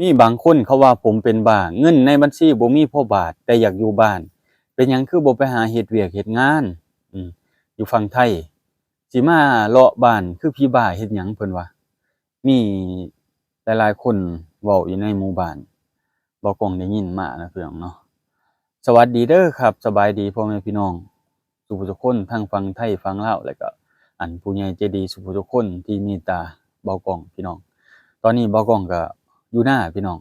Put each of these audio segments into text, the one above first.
ມີບາງຄົນເຂົາວ່າ "ຜົມເປັນບ້າ, ເງິນໃນບັນຊີບໍ່ມີພໍບາດ, ແຕ່ຢາກຢູ່ບ້ານ. ເປັນຫຍັງຄືບໍ່ໄປຫາເຮັດວຽກເຮັດງານ ອືມ ຢູ່ຝັ່ງໄທ? ຊິມາເລາະບ້ານຄືຜີບ້າເຮັດຫຍັງ?" ເພິ່ນວ່າ. ມີຫຼາຍໆຄົນເວົ້າຢູ່ໃນໝູ່ບ້ານ ບ່າວກ້ອງໄດ້ຍິນມານະ ພີ່ນ້ອງເນາະ. ສະຫວັດດີເດີຄັບ, ສະບາຍດີພໍ່ແມ່ພີ່ນ້ອງ ສູ່ຜູ້ທຸກຄົນ ທັງຝັ່ງໄທຝັ່ງລາວ ແລະກະອັນຜູ້ໃຫຍ່ໃຈດີສູ່ຜູ້ທຸກຄົນທີ່ເມດຕາບ່າວກ້ອງ ພີ່ນ້ອງ. ຕອນນີ້ບ່າວກ້ອງກະຢູ່ນາ ພີ່ນ້ອງ.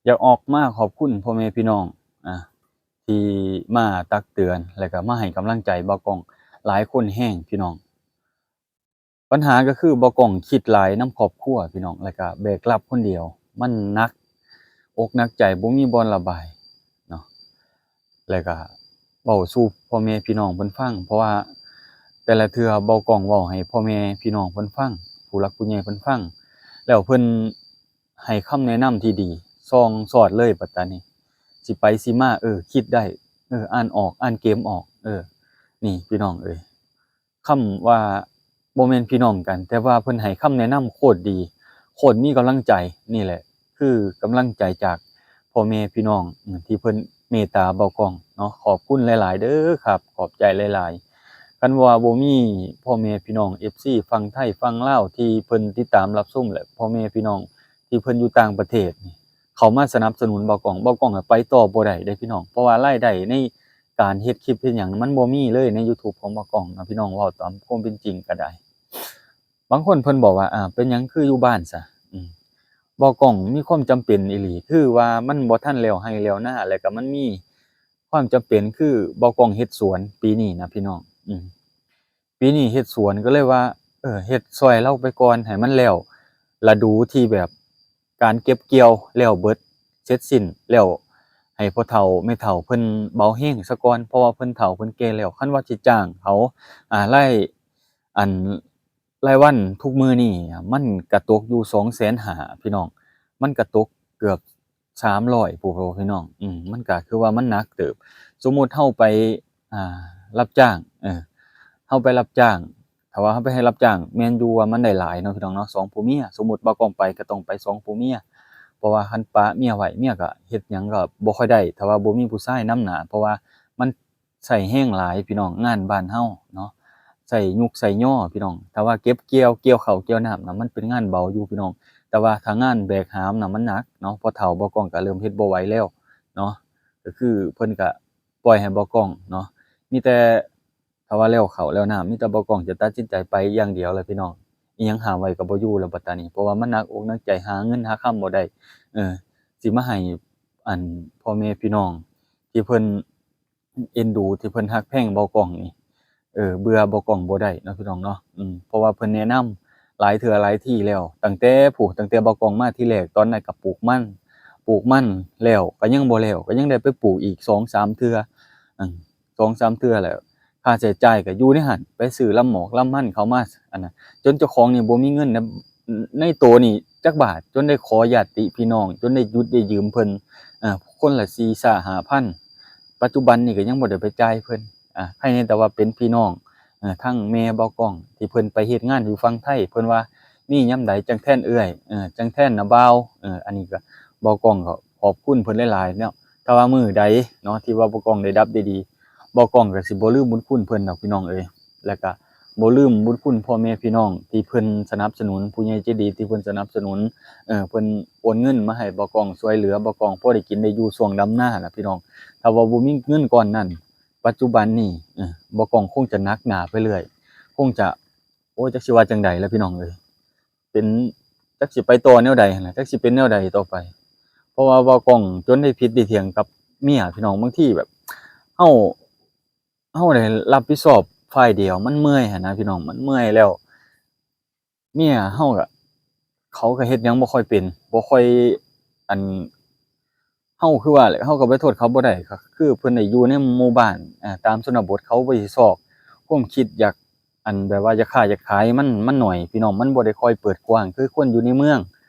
ຢາກອອກມາຂອບຄຸນພໍ່ແມ່ພີ່ນ້ອງ ອາ ທີ່ມາຕັກເຕືອນ ແລະກະມາໃຫ້ກຳລັງໃຈບ່າວກ້ອງຫຼາຍຄົນແຮງ ພີ່ນ້ອງ. ບັນຫາກໍຄືບ່າວກ້ອງຄິດຫຼາຍນຳຄອບຄົວ ພີ່ນ້ອງ, ແລ້ວກໍແບກຮັບຄົນດຽວ ມັນໜັກອົກໜັກໃຈ ບໍ່ມີບ່ອນລະບາຍເນາະ. ແລ້ວກໍເວົ້າສູ່ພໍ່ແມ່ພີ່ນ້ອງເພິ່ນຟັງ, ເພາະວ່າແຕ່ລະເທື່ອບ່າວກ້ອງເວົ້າໃຫ້ພໍ່ແມ່ພີ່ນ້ອງເພິ່ນຟັງ, ຜູ້ຫຼັກຜູ້ໃຫຍ່ເພິ່ນຟັງ ແລ້ວເພິ່ນໃຫ້ຄຳແນະນຳທີ່ດີ ສ່ອງສອດເລີຍ. ບັດຕານີ້ຊິໄປຊິມາ ເອີ ຄິດໄດ້ ເອີ ອ່ານອອກ ອ່ານເກມອອກ ເອີ ນີ້ ພີ່ນ້ອງເອີຍ. ຄຳວ່າບໍ່ແມ່ນພີ່ນ້ອງກັນ ແຕ່ວ່າເພິ່ນໃຫ້ຄຳແນະນຳໂຄດດີ ໂຄດມີກຳລັງໃຈ. ນີ້ແຫຼະຄືກຳລັງໃຈຈາກພໍ່ແມ່ພີ່ນ້ອງ ອາ ທີ່ເພິ່ນເມດຕາບ່າວກ້ອງເນາະ. ຂອບຄຸນຫຼາຍໆເດີຄັບ, ຂອບໃຈຫຼາຍໆ. ຄັນວ່າບໍ່ມີພໍ່ແມ່ພີ່ນ້ອງ ເອັຟຊີ ຝັ່ງໄທຝັ່ງລາວທີ່ເພິ່ນຕິດຕາມຮັບຊົມ ແລະ ພໍ່ແມ່ພີ່ນ້ອງທີ່ເພິ່ນຢູ່ຕ່າງປະເທດ ເຂົ້າມາສະໜັບສະໜູນບ່າວກ້ອງ, ບ່າວກ້ອງໄປຕໍ່ບໍ່ໄດ້ເດ້ພີ່ນ້ອງ, ເພາະວ່າລາຍໄດ້ໃນການເຮັດຄລິບເຮັດຫຍັງມັນບໍ່ມີເລີຍໃນຢູທູບຂອງບ່າວກ້ອງນະພີ່ນ້ອງ, ເວົ້າຕາມຄວາມເປັນຈິງກໍໄດ້. ບາງຄົນເພິ່ນບອກວ່າ ອາ ເປັນຫຍັງຄືຢູ່ບ້ານຊະ? ອືມ ບ່າວກ້ອງມີຄວາມຈຳເປັນອີ່ຫຼີ, ຄືວ່າມັນບໍ່ທັນແລ້ວໄຮ່ແລ້ວນາ ແລ້ວກໍມັນມີຄວາມຈຳເປັນ ຄືບ່າວກ້ອງເຮັດສວນປີນີ້ນະພີ່ນ້ອງ. ອືມ ປີນີ້ເຮັດສວນກໍເລີຍວ່າ ເອີ ເຮັດຊ່ອຍລາວໄປກ່ອນ ໃຫ້ມັນແລ້ວລະດູທີ່ແບບການເກັບກ່ຽວແລ້ວເບິດເສັດສິ້ນ ແລ້ວໃຫ້ພໍ່ເຖົ້າແມ່ເຖົ້າເພິ່ນເບົາແຮງຊະກ່ອນ, ເພາະວ່າເພິ່ນເຖົ້າເພິ່ນແກ່ແລ້ວ. ຄັນວ່າຊິຈ້າງເຂົາ ອາ ລາຍ ອັນ ລາຍວັນທຸກມື້ນີ້ ມັນກະຕົກຢູ່ສອງແສນຫ້າ ພີ່ນ້ອງ, ມັນກະຕົກເກືອບ ສາມຮ້ອຍ ຜູ້ ພີ່ນ້ອງ. ອືມ ມັນກະຄືວ່າມັນໜັກເຕີບ. ສົມມຸດເຮົາໄປ ອ່າ ຮັບຈ້າງ ເອີ ເຮົາໄປຮັບຈ້າງ ຖ້າວ່າເຮົາໄປໃຫ້ຮັບຈ້າງ ແມ່ນຢູ່ວ່າມັນໄດ້ຫຼາຍເນາະ ພີ່ນ້ອງເນາະ, ສອງຜົວເມຍ. ສົມມຸດບ່າວກ້ອງໄປ ກໍຕ້ອງໄປສອງຜົວເມຍ, ເພາະວ່າຄັນປະເມຍໄວ້ ເມຍກໍເຮັດຫຍັງກໍບໍ່ຄ່ອຍໄດ້ ຖ້າວ່າບໍ່ມີຜູ້ຊາຍນຳໜ້າ, ເພາະວ່າມັນ ໃຊ້ແຮງຫຼາຍພີ່ນ້ອງ, ງານບ້ານເຮົາເນາະ ໃຊ້ຍຸກໃຊ້ຍໍພີ່ນ້ອງ. ຖ້າວ່າເກັບກ່ຽວ ກ່ຽວເຂົ້າກ່ຽວນ້ຳນະ ມັນເປັນງານເບົາຢູ່ພີ່ນ້ອງ, ແຕ່ວ່າຖ້າງານແບກຫາມນະ ມັນໜັກເນາະ. ພໍ່ເຖົ້າບ່າວກ້ອງກໍເລີ່ມເຮັດບໍ່ໄຫວແລ້ວເນາະ, ກໍຄືເພິ່ນກໍປ່ອຍໃຫ້ບ່າວກ້ອງເນາະ, ມີແຕ່ ຖ້າວ່າແລ້ວເຂົ້າແລ້ວນ້ຳ ມີແຕ່ບ່າວກ້ອງຈະຕັດສິນໃຈໄປຢ່າງດຽວແຫຼະພີ່ນ້ອງ. ອີ່ຫຍັງຫ້າມໄວ້ກໍບໍ່ຢູ່ແລ້ວບັດຕານີ້, ເພາະວ່າມັນໜັກອົກໜັກໃຈ ຫາເງິນຫາຄຳບໍ່ໄດ້. ເອີ ຊິມາໃຫ້ ອັນ ພໍ່ແມ່ພີ່ນ້ອງທີ່ເພິ່ນ ເອັນດູ ທີ່ເພິ່ນຮັກແພງບ່າວກ້ອງນີ້ ເອີ ເບື່ອບ່າວກ້ອງບໍ່ໄດ້ເນາະ ພີ່ນ້ອງເນາະ. ອືມ ເພາະວ່າເພິ່ນແນະນຳຫຼາຍເທື່ອຫຼາຍທີແລ້ວ, ຕັ້ງແຕ່ຜູ້ ຕັ້ງແຕ່ບ່າວກ້ອງມາທີແລກ ຕອນນັ້ນກໍປູກມັນ ປູກມັນແລ້ວກໍຍັງບໍ່ແລ້ວ, ກໍຍັງໄດ້ໄປປູກອີກສອງສາມເທື່ອ ອືມ ສອງສາມເທື່ອແລ້ວ. ຄ່າໃຊ້ຈ່າຍກໍຢູ່ໃນຫັ້ນ ໄປຊື້ລຳໝອກລຳມັນເຂົ້າມາ ອັນນັ້ນ ຈົນເຈົ້າຂອງນີ້ບໍ່ມີເງິນໃນ ໃນໂຕນີ້ຈັກບາດ, ຈົນໄດ້ຂໍຍາດຕິພີ່ນ້ອງ ຈົນໄດ້ຢຸດໄດ້ຢືມເພິ່ນ ເອີ ຄົນລະສີ່ຫ້າພັນ. ປັດຈຸບັນນີ້ກໍຍັງບໍ່ໄດ້ໄປຈ່າຍເພິ່ນ. ອາ ໃຫ້ແຕ່ວ່າເປັນພີ່ນ້ອງ ເອີ ທັງແມ່ບ່າວກ້ອງ ທີ່ເພິ່ນໄປເຮັດງານຢູ່ຝັ່ງໄທ, ເພິ່ນວ່າມີຍາມໃດຈັ່ງແທນເອື້ອຍ ເອີ ຈັ່ງແທນນ້າບ່າວ. ເອີ ອັນນີ້ກໍ ບ່າວກ້ອງກໍຂອບຄຸນເພິ່ນຫຼາຍໆເນາະ. ຖ້າວ່າມື້ໃດເນາະ ທີ່ວ່າບ່າວກ້ອງໄດ້ດັບໄດ້ດີ ບ່າວກ້ອງກໍຊິບໍ່ລືມບຸນຄຸນເພິ່ນດອກ ພີ່ນ້ອງເອີຍ. ແລ້ວກໍບໍ່ລືມບຸນຄຸນພໍ່ແມ່ພີ່ນ້ອງທີ່ເພິ່ນສະໜັບສະໜູນ, ຜູ້ໃຫຍ່ໃຈດີທີ່ເພິ່ນສະໜັບສະໜູນ ເອີ ເພິ່ນໂອນເງິນມາໃຫ້ບ່າວກ້ອງ ຊ່ວຍເຫຼືອບ່າວກ້ອງພໍໄດ້ກິນໄດ້ຢູ່ຊ່ວງດຳນານະ ພີ່ນ້ອງ. ຖ້າວ່າບໍ່ມີເງິນກ້ອນນັ້ນ ປັດຈຸບັນນີ້ ເອີ ບ່າວກ້ອງຄົງຈະໜັກໜ້າໄປເລື້ອຍ, ຄົງຈະ ໂອ້ຍ ຈັກຊິວ່າຈັ່ງໃດລະ ພີ່ນ້ອງເອີຍ. ເປັນ ຈັກຊິໄປຕໍ່ແນວໃດຫັ້ນນະ, ຈັກຊິເປັນແນວໃດຕໍ່ໄປ. ເພາະວ່າບ່າວກ້ອງຈົນໄດ້ຜິດໄດ້ຖຽງກັບເມຍ ພີ່ນ້ອງ. ບາງທີແບບເຮົາ ເຮົາໄດ້ຮັບຜິດຊອບຝ່າຍດຽວ ມັນເມື່ອຍຫັ້ນນະ ພີ່ນ້ອງ, ມັນເມື່ອຍແລ້ວ ເມຍເຮົາກະ ເຂົາກະເຮັດຫຍັງບໍ່ຄ່ອຍເປັນ ບໍ່ຄ່ອຍ ອັນ ເຮົາຄືວ່າແຫຼະ ເຮົາກໍໄປໂທດເຂົາບໍ່ໄດ້. ກໍຄືເພິ່ນໄດ້ຢູ່ໃນໝູ່ບ້ານ ອາ ຕາມຊົນນະບົດ ເຂົາບໍ່ຊິຊອກຄວາມຄິດຢາກ ອັນ ແບບວ່າຢາກຄ້າຢາກຂາຍ ມັນ ມັນໜ້ອຍ ພີ່ນ້ອງ, ມັນບໍ່ໄດ້ຄ່ອຍເປີດກວ້າງຄືຄົນຢູ່ໃນເມືອງ.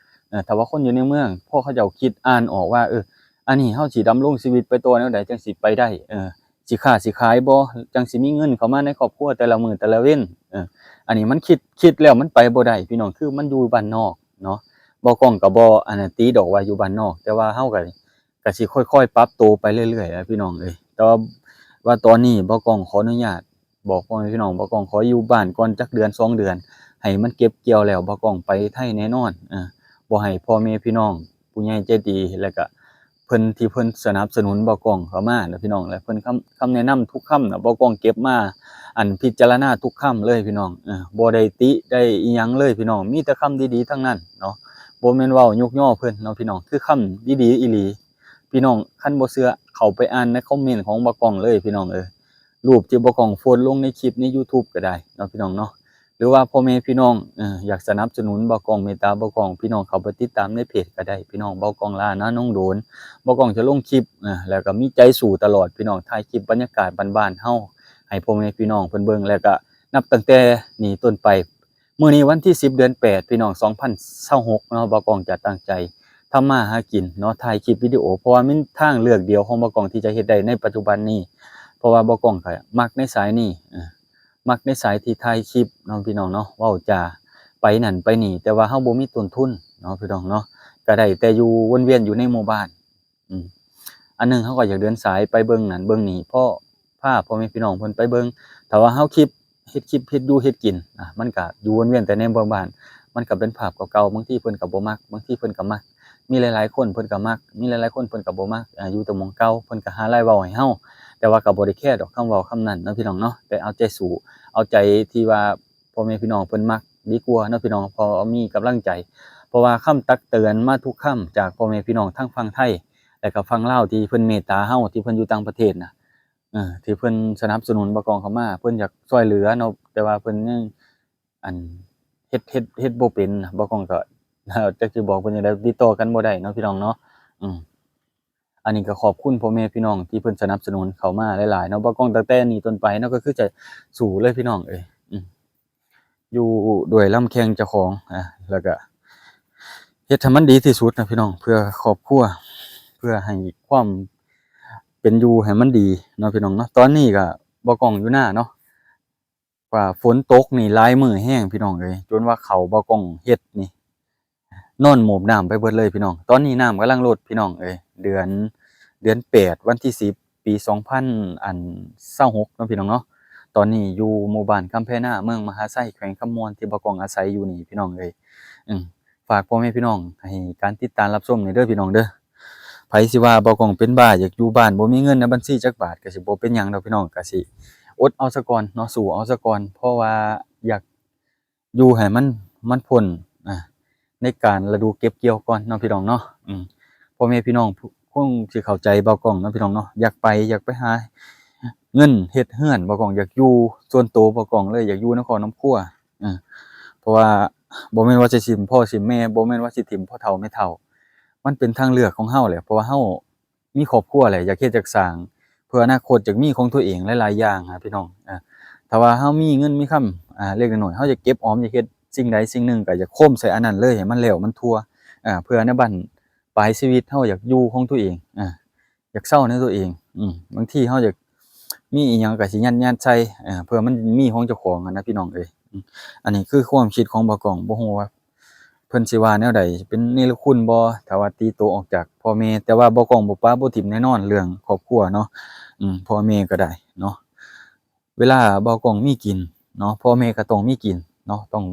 ເອີ ຖ້າວ່າຄົນຢູ່ໃນເມືອງ ພໍເຂົາເຈົ້າຄິດອ່ານອອກວ່າ ເອີ ອັນນີ້ເຮົາຊິດຳລົງຊີວິດໄປຕໍ່ແນວໃດ ຈັ່ງຊິໄປໄດ້ ເອີ ຊິຄ້າຊິຂາຍບໍ່ ຈັ່ງຊິມີເງິນເຂົ້າມາໃນຄອບຄົວແຕ່ລະມື້ແຕ່ລະເວັນ. ເອີ ອັນນີ້ມັນຄິດ ຄິດແລ້ວມັນໄປບໍ່ໄດ້ ພີ່ນ້ອງ, ຄືມັນຢູ່ບ້ານນອກເນາະ, ບໍ່ກ້ອງກໍບໍ່ອັນນັ້ນຕິດອກວ່າຢູ່ບ້ານນອກ ແຕ່ວ່າເຮົາກໍ ກໍຊິຄ່ອຍໆປັບໂຕໄປເລື້ອຍໆແຫຼະພີ່ນ້ອງເອີຍ. ແຕ່ວ່າ ວ່າຕອນນີ້ບໍ່ກ້ອງຂໍອະນຸຍາດບອກພໍ່ແມ່ພີ່ນ້ອງ ບໍ່ກ້ອງຂໍຢູ່ບ້ານກ່ອນຈັກເດືອນສອງເດືອນ ໃຫ້ມັນເກັບກ່ຽວແລ້ວ ບໍ່ກ້ອງໄປໄທແນ່ນອນ. ເອີ ບໍ່ໃຫ້ພໍ່ແມ່ພີ່ນ້ອງ ຜູ້ໃຫຍ່ໃຈດີ ແລ້ວກະເພິ່ນທີ່ເພິ່ນສະໜັບສະໜູນບໍ່ກ້ອງເຂົ້າມານະພີ່ນ້ອງ ແລະເພິ່ນຄຳ ຄຳແນະນຳທຸກຄຳນະ ບໍ່ກ້ອງເກັບມາ ອັນ ພິຈາລະນາທຸກຄຳເລີຍພີ່ນ້ອງ. ເອີ ບໍ່ໄດ້ຕິໄດ້ອີ່ຫຍັງເລີຍພີ່ນ້ອງ ມີແຕ່ຄຳດີໆທັງນັ້ນເນາະ ບໍ່ແມ່ນເວົ້າຍົກຍໍເພິ່ນເນາະພີ່ນ້ອງ ຄືຄຳດີໆອີ່ຫຼີ. ພີ່ນ້ອງຄັນບໍ່ເຊື່ອ ເຂົ້າໄປອ່ານໃນຄອມເມັນຂອງບໍ່ກ້ອງເລີຍພີ່ນ້ອງເອີຍ. ຮູບທີ່ບໍ່ກ້ອງໂພສລົງໃນຄລິບໃນຢູທູບກໍໄດ້ເນາະພີ່ນ້ອງເນາະ ຫຼືວ່າພໍ່ແມ່ພີ່ນ້ອງ ເອີ ຢາກສະໜັບສະໜູນບໍ່ກ້ອງ ເມດຕາບໍ່ກ້ອງ ພີ່ນ້ອງເຂົ້າໄປຕິດຕາມໃນເພຈກໍໄດ້ພີ່ນ້ອງ. ບໍ່ກ້ອງລານາໜອງໂດນ ບໍ່ກ້ອງຈະລົງຄລິບ ເອີ ແລ້ວກໍມີໃຈສູ້ຕະຫຼອດພີ່ນ້ອງ ຖ່າຍຄລິບບັນຍາກາດບ້ານໆເຮົາໃຫ້ພໍ່ແມ່ພີ່ນ້ອງເພິ່ນເບິ່ງ ແລ້ວກໍນັບຕັ້ງແຕ່ນີ້ຕົ້ນໄປ ມື້ນີ້ວັນທີສິບ ເດືອນແປດ ພີ່ນ້ອງ ສອງພັນຊາວຫົກເນາະ ບ່າວກ້ອງຈະຕັ້ງໃຈທຳມາຫາກິນເນາະ ຖ່າຍຄລິບວິດີໂອ ເພາະວ່າມັນທາງເລືອກດຽວຂອງບ່າວກ້ອງທີ່ຈະເຮັດໄດ້ໃນປັດຈຸບັນນີ້ ເພາະວ່າບ່າວກ້ອງກໍມັກໃນສາຍນີ້ ເອີ ມັກໃນສາຍທີ່ຖ່າຍຄລິບເນາະ ພີ່ນ້ອງເນາະ ເວົ້າຈາໄປນັ້ນໄປນີ້ ແຕ່ວ່າເຮົາບໍ່ມີຕົ້ນທຶນເນາະ ພີ່ນ້ອງເນາະ ກໍໄດ້ແຕ່ຢູ່ວົນວຽນຢູ່ໃນໝູ່ບ້ານ. ອືມ ອັນໜຶ່ງເຮົາກໍຢາກເດີນສາຍໄປເບິ່ງນັ້ນເບິ່ງນີ້ ເພາະພາພໍ່ແມ່ພີ່ນ້ອງເພິ່ນໄປເບິ່ງ ຖ້າວ່າເຮົາຄລິບ ເຮັດຄລິບເຮັດຢູ່ເຮັດກິນ ອາ ມັນກໍຢູ່ວົນວຽນແຕ່ໃນເມືອງບ້ານ ມັນກໍເປັນພາບເກົ່າໆ ບາງທີເພິ່ນກໍບໍ່ມັກ ບາງທີເພິ່ນກໍມັກ ມີຫຼາຍໆຄົນເພິ່ນກໍມັກ ມີຫຼາຍໆຄົນເພິ່ນກໍບໍ່ມັກ ອາ ຢູ່ແຕ່ໝ່ອງເກົ່າ ເພິ່ນກໍຫາລາຍເວົ້າໃຫ້ເຮົາ ແຕ່ວ່າກໍບໍ່ໄດ້ແຄດອກຄຳເວົ້າຄຳນັ້ນເນາະ ພີ່ນ້ອງເນາະ ແຕ່ເອົາໃຈສູ້ ເອົາໃຈທີ່ວ່າພໍ່ແມ່ພີ່ນ້ອງເພິ່ນມັກດີກວ່າເນາະ ພີ່ນ້ອງ ພໍມີກຳລັງໃຈ ເພາະວ່າຄຳຕັກເຕືອນມາທຸກຄຳຈາກພໍ່ແມ່ພີ່ນ້ອງທັງຝັ່ງໄທ ແລະກໍຝັ່ງລາວ ທີ່ເພິ່ນເມດຕາເຮົາ ທີ່ເພິ່ນຢູ່ຕ່າງປະເທດນະ ເອີ ທີ່ເພິ່ນສະໜັບສະໜູນບ່າວກ້ອງເຂົ້າມາ ເພິ່ນຢາກຊ່ວຍເຫຼືອເນາະ ແຕ່ວ່າເພິ່ນຍັງ ອັນ ເຮັດ ເຮັດ ເຮັດບໍ່ເປັນນະ ບ່າວກ້ອງກໍ ຈັກຊິບອກເພິ່ນຈັ່ງໃດ ຕິດຕໍ່ກັນບໍ່ໄດ້ເນາະ ພີ່ນ້ອງເນາະ. ອືມ ອັນນີ້ກໍຂອບຄຸນພໍ່ແມ່ພີ່ນ້ອງທີ່ເພິ່ນສະໜັບສະໜູນເຂົ້າມາຫຼາຍໆເນາະ ບ່າວກ້ອງ ຕັ້ງແຕ່ນີ້ຕົ້ນໄປເນາະ ກໍຄືຈະສູ້ເລີຍ ພີ່ນ້ອງເອີຍ. ອືມ ຢູ່ດ້ວຍລຳແຂ້ງເຈົ້າຂອງ ອາ ແລ້ວກະເຮັດໃຫ້ມັນດີທີ່ສຸດນະພີ່ນ້ອງ ເພື່ອຄອບຄົວ ເພື່ອໃຫ້ຄວາມເປັນຢູ່ໃຫ້ມັນດີເນາະ ພີ່ນ້ອງເນາະ. ຕອນນີ້ກະບ່າວກ້ອງຢູ່ນາເນາະ ວ່າຝົນຕົກນີ້ຫຼາຍມື້ແຮງ ພີ່ນ້ອງເອີຍ ຈົນວ່າເຂົ້າບ່າວກ້ອງເຮັດນີ້ ນອນໂມບນ້ຳໄປເບິດເລີຍພີ່ນ້ອງ. ຕອນນີ້ນ້ຳກຳລັງລົດພີ່ນ້ອງເອີຍ ເດືອນ ເດືອນແປດ ວັນທີສິບ ປີສອງພັນຊາວຫົກເນາະ ພີ່ນ້ອງເນາະ. ຕອນນີ້ຢູ່ໝູ່ບ້ານຄຳແພນາ ເມືອງມະຫາໄຊ ແຂວງຄຳມ່ວນ ທີ່ບ່າວກ້ອງອາໄສຢູ່ນີ້ພີ່ນ້ອງເອີຍ. ອືມ ຝາກພໍ່ແມ່ພີ່ນ້ອງໃຫ້ການຕິດຕາມຮັບຊົມແດ່ເດີພີ່ນ້ອງເດີ. ໃຜຊິວ່າບ່າວກ້ອງເປັນບ້າ ຢາກຢູ່ບ້ານ ບໍ່ມີເງິນໃນບັນຊີຈັກບາດ ກໍຊິບໍ່ເປັນຫຍັງດອກພີ່ນ້ອງ ກໍຊິອົດເອົາສາກ່ອນເນາະ ສູ້ເອົາສາກ່ອນ ເພາະວ່າຢາກ ຢູ່ໃຫ້ມັນ ມັນພົ້ນ ອາ ໃນການລະດູເກັບກ່ຽວກ່ອນເນາະ ພີ່ນ້ອງເນາະ. ອືມ ພໍ່ແມ່ພີ່ນ້ອງຄົງຊິເຂົ້າໃຈບ່າວກ້ອງເນາະ ພີ່ນ້ອງເນາະ. ຢາກໄປ ຢາກໄປຫາເງິນເຮັດເຮືອນ ບ່າວກ້ອງຢາກຢູ່ສ່ວນໂຕບ່າວກ້ອງເລີຍ ຢາກຢູ່ນຳຄອບນຳຄົວ. ເອີ ເພາະວ່າບໍ່ແມ່ນວ່າຊິຖິ້ມພໍ່ຖິ້ມແມ່ ບໍ່ແມ່ນວ່າຊິຖິ້ມພໍ່ເຖົ້າແມ່ເຖົ້າ ມັນເປັນທາງເລືອກຂອງເຮົາແຫຼະ ເພາະວ່າເຮົາ ມີຄອບຄົວແຫຼະ ຢາກເຮັດຢາກສ້າງເພື່ອອະນາຄົດ ຢາກມີຂອງຕົວເອງຫຼາຍໆຢ່າງນະພີ່ນ້ອງ. ອາ ຖ້າວ່າເຮົາມີເງິນມີຄຳ ອາ ເລັກໆນ້ອຍໆ ເຮົາຢາກເກັບອອມ ຢາກເຮັດສິ່ງໃດສິ່ງໜຶ່ງ ກໍຢາກໂຄມໃສ່ອັນນັ້ນເລີຍ ໃຫ້ມັນແລ້ວມັນທົ່ວ. ອາ ເພື່ອໃນບັ້ນປາຍຊີວິດເຮົາຢາກຢູ່ຂອງຕົວເອງ ອາ ຢາກເຊົາໃນຕົວເອງ. ອືມ ບາງທີເຮົາຢາກມີອີ່ຫຍັງກໍຊິຍັດໆໃສ່ ເອີ ເພື່ອມັນມີຂອງເຈົ້າຂອງຫັ້ນນະ ພີ່ນ້ອງເອີຍ. ອືມ ອັນນີ້ຄືຄວາມຄິດຂອງບ່າວກ້ອງ ບໍ່ຮູ້ວ່າ ເພິ່ນຊິວ່າແນວໃດ ເປັນເນລະຄຸນບໍ່ ຖ້າວ່າຕີໂຕອອກຈາກພໍ່ແມ່. ແຕ່ວ່າບ່າວກ້ອງບໍ່ປະບໍ່ຖິ້ມແນ່ນອນເລື່ອງຄອບຄົວເນາະ. ອືມ ພໍ່ແມ່ກໍໄດ້ເນາະ ເວລາບ່າວກ້ອງມີກິນເນາະ ພໍ່ແມ່ກໍຕ້ອງມີກິນເນາະ ຕ້ອງ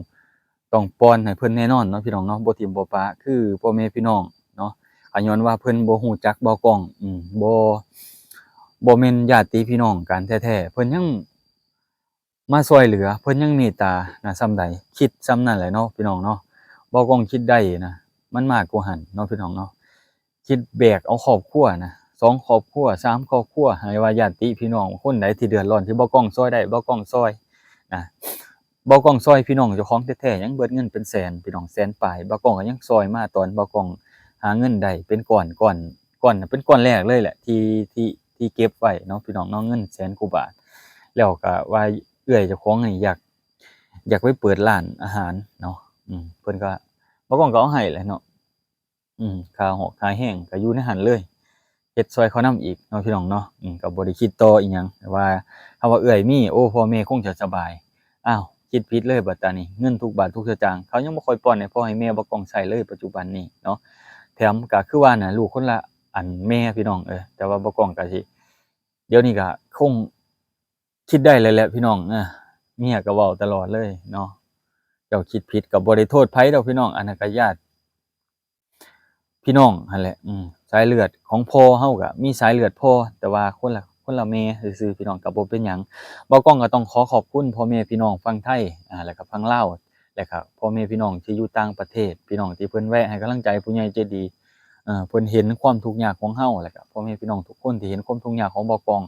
ຕ້ອງປ້ອນໃຫ້ເພິ່ນແນ່ນອນເນາະ ພີ່ນ້ອງເນາະ ບໍ່ຖິ້ມບໍ່ປະ ຄືພໍ່ແມ່ພີ່ນ້ອງເນາະ. ກໍຍ້ອນວ່າເພິ່ນບໍ່ຮູ້ຈັກບ່າວກ້ອງ ອືມ ບໍ່ ບໍ່ແມ່ນຍາດຕິພີ່ນ້ອງກັນແທ້ໆ ເພິ່ນຍັງ ມາຊ່ອຍເຫຼືອ ເພິ່ນຍັງເມດຕານະສ່ຳໃດ ຄິດສ່ຳນັ້ນແຫຼະເນາະ ພີ່ນ້ອງເນາະ. ບ່າວກ້ອງຄິດໄດ້ນະ ມັນມາກກວ່າຫັ້ນເນາະ ພີ່ນ້ອງເນາະ. ຄິດແບກເອົາຄອບຄົວນະ ສອງຄອບຄົວ ສາມຄອບຄົວ ໃຫ້ວ່າຍາດຕິພີ່ນ້ອງຄົນໃດທີ່ເດືອດຮ້ອນ ທີ່ບ່າວກ້ອງຊ່ອຍໄດ້ ບ່າວກ້ອງຊ່ອຍນະ. ບ່າວກ້ອງຊ່ອຍພີ່ນ້ອງເຈົ້າຂອງແທ້ໆ ຍັງເບິດເງິນເປັນແສນ ພີ່ນ້ອງ ແສນປາຍ ບ່າວກ້ອງກໍຍັງຊ່ອຍມາ ຕອນບ່າວກ້ອງຫາເງິນໄດ້ເປັນກ້ອນ ກ້ອນ ກ້ອນ ເປັນກ້ອນແລກເລີຍແຫຼະ ທີ່ ທີ່ ທີ່ເກັບໄວ້ເນາະ ພີ່ນ້ອງເນາະ ເງິນແສນກວ່າບາດ. ແລ້ວກໍວ່າເອື້ອຍເຈົ້າຂອງນີ້ຢາກ ຢາກໄປເປີດຮ້ານອາຫານເນາະ. ອືມ ເພິ່ນກໍ ບ່າວກ້ອງກໍເອົາໃຫ້ແຫຼະເນາະ. ອືມ ຄ່າຮອກຄ່າແຮງກໍຢູ່ໃນຫັ້ນເລີຍ ເຮັດຊ່ອຍເຂົານຳອີກເນາະ ພີ່ນ້ອງເນາະ. ອືມ ກໍບໍ່ໄດ້ຄິດຕໍ່ອີ່ຫຍັງ ວ່າຖ້າວ່າເອື້ອຍມີ ໂອ້ ພໍ່ແມ່ຄົງຈະສະບາຍ. ອ້າວ ຄິດຜິດເລີຍບັດຕານີ້ ເງິນທຸກບາດທຸກສະຕາງ ເຂົາຍັງບໍ່ຄ່ອຍປ່ອນໃຫ້ພໍ່ໃຫ້ແມ່ບ່າວກ້ອງໃຊ້ເລີຍປັດຈຸບັນນີ້ເນາະ. ແຖມກໍຄືວ່ານະ ລູກຄົນລະອັນແມ່ພີ່ນ້ອງເອີຍ ແຕ່ວ່າບ່າວກ້ອງກໍຊິ ດຽວນີ້ກໍຄົງຄິດໄດ້ແລ້ວແຫຼະພີ່ນ້ອງ ເອີ ເມຍກໍເວົ້າຕະຫຼອດເລີຍເນາະ ເຈົ້າຄິດຜິດກໍບໍ່ໄດ້ໂທດໃຜດອກພີ່ນ້ອງ ອັນນັ້ນກໍຍາດ ພີ່ນ້ອງຫັ້ນແຫຼະ ອືມ ສາຍເລືອດຂອງພໍ່ເຮົາກະມີສາຍເລືອດພໍ່ ແຕ່ວ່າຄົນລະ ຄົນລະແມ່ຊື່ໆ ພີ່ນ້ອງ ກະບໍ່ເປັນຫຍັງ. ບ່າວກ້ອງກະຕ້ອງຂໍຂອບຄຸນພໍ່ແມ່ພີ່ນ້ອງຝັ່ງໄທ ອາ ແລະກະຝັ່ງລາວ ແລະກະພໍ່ແມ່ພີ່ນ້ອງທີ່ຢູ່ຕ່າງປະເທດ ພີ່ນ້ອງທີ່ເພິ່ນແວະໃຫ້ກຳລັງໃຈຜູ້ໃຫຍ່ໃຈດີ ເອີ ເພິ່ນເຫັນຄວາມທຸກຍາກຂອງເຮົາ ແລະກະພໍ່ແມ່ພີ່ນ້ອງທຸກຄົນທີ່ເຫັນຄວາມທຸກຍາກຂອງບ່າວກ້ອງ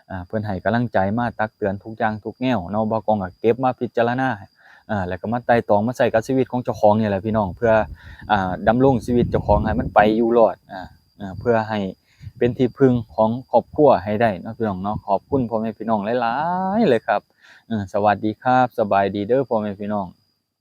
ອາ ເພິ່ນໃຫ້ກຳລັງໃຈມາຕັກເຕືອນທຸກຢ່າງທຸກແນວເນາະ ບ່າວກ້ອງກໍເກັບມາພິຈາລະນາ ອາ ແລ້ວກໍມາໄຕ່ຕອງມາໃຊ້ກັບຊີວິດຂອງເຈົ້າຂອງນີ້ແຫຼະພີ່ນ້ອງ ເພື່ອ ອາ ດຳລົງຊີວິດເຈົ້າຂອງໃຫ້ມັນໄປຢູ່ລອດ ອາ ອາ ເພື່ອໃຫ້ເປັນທີ່ເພິ່ງຂອງຄອບຄົວໃຫ້ໄດ້ເນາະພີ່ນ້ອງເນາະ. ຂອບຄຸນພໍ່ແມ່ພີ່ນ້ອງຫຼາຍໆເລີຍຄັບ ເອີ ສະຫວັດດີຄັບ ສະບາຍດີເດີພໍ່ແມ່ພີ່ນ້ອງ.